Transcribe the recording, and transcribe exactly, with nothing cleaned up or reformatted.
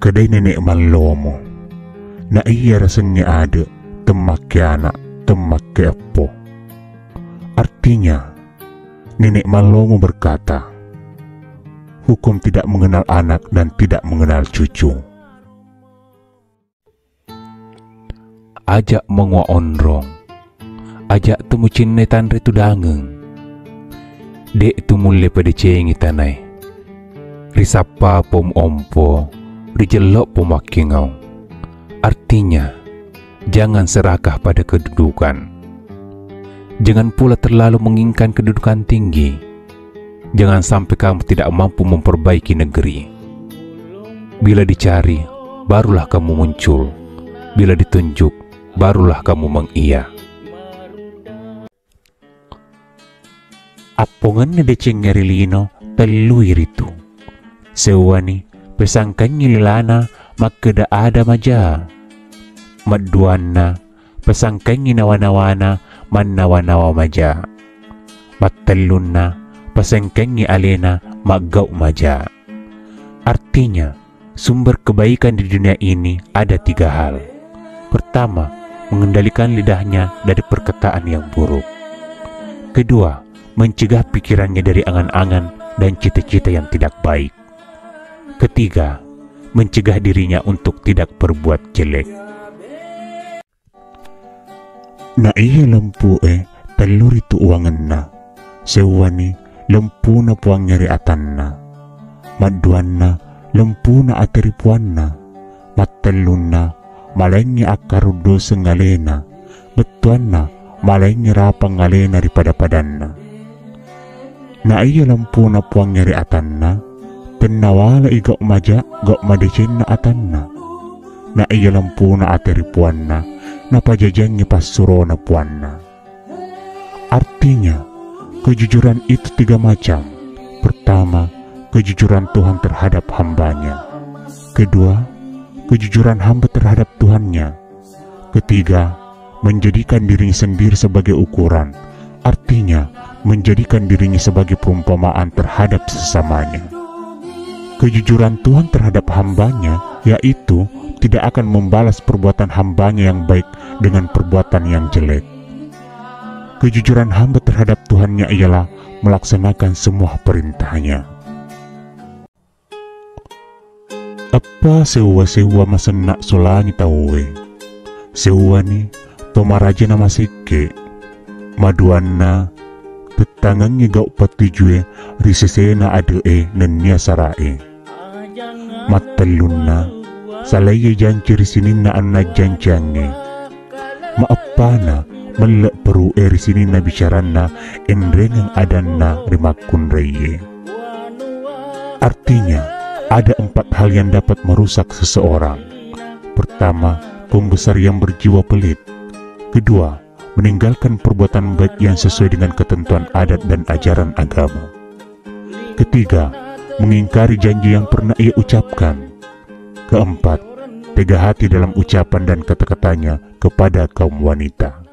makkedai Nenek Mallomo, na iya rasengnge ade, temmakke anak, temmakke eppo. Artinya, Nenek Mallomo berkata, hukum tidak mengenal anak dan tidak mengenal cucu. Aja' menguwa onrong. Aja' tu mucinnai tanre tudangeng. De' tu mulle padecengi tanae. Risappa pom ompo, rijello' pom makkengau. Artinya, jangan serakah pada kedudukan. Jangan pula terlalu menginginkan kedudukan tinggi. Jangan sampai kamu tidak mampu memperbaiki negeri. Bila dicari, barulah kamu muncul. Bila ditunjuk, barulah kamu mengiya. Appongenna decengnge ri lino tellui ritu. Seuwani, pesangkengngi lilana makkeda ada maja. Madduanna, pesangkengngi nawa-nawana mannawa-nawa maja. Mattellunna, pesangkengngi alena maggau' maja. Artinya, sumber kebaikan di dunia ini ada tiga hal. Pertama, mengendalikan lidahnya dari perkataan yang buruk. Kedua, mencegah pikirannya dari angan-angan dan cita-cita yang tidak baik. Ketiga, mencegah dirinya untuk tidak berbuat jelek. Na iya lempu'e tellu ritu uwangenna. Seuwani, lempuna puangnge ri atanna. Madduanna, lempuna ate ri puanna. Mattellunna, malaingngi akkarudduseng alena. Bettuanna, malaingngi rapang alena ri pada-padanna. Na iya lempuna puangnge ri atanna, tennawale'i gau' maja, gau' madecenna atanna. Na iya lempuna ate ri puanna, napajajiangngi passurona puanna. Artinya, kejujuran itu tiga macam. Pertama, kejujuran Tuhan terhadap hambanya. Kedua, kejujuran hamba terhadap Tuhannya. Ketiga, menjadikan dirinya sendiri sebagai ukuran, artinya menjadikan dirinya sebagai perumpamaan terhadap sesamanya. Kejujuran Tuhan terhadap hambanya yaitu tidak akan membalas perbuatan hambanya yang baik dengan perbuatan yang jelek. Kejujuran hamba terhadap Tuhannya ialah melaksanakan semua perintahnya. Eppa seuwa-seuwa masenna solangi tauwe. Seuwani to maraja na masekke. Maduanna, tettangengngi gau' patujue ri sesena ade'e nennia sara'e. Mattellunna, salaiye janci ri sininna annajjanciangnge. Maeppana, melle' peru'e ri sininna bicaranna enrengeng adanna ri makkunraie. Artinya, ada empat hal yang dapat merusak seseorang. Pertama, pembesar yang berjiwa pelit. Kedua, meninggalkan perbuatan baik yang sesuai dengan ketentuan adat dan ajaran agama. Ketiga, mengingkari janji yang pernah ia ucapkan. Keempat, tega hati dalam ucapan dan kata-katanya kepada kaum wanita.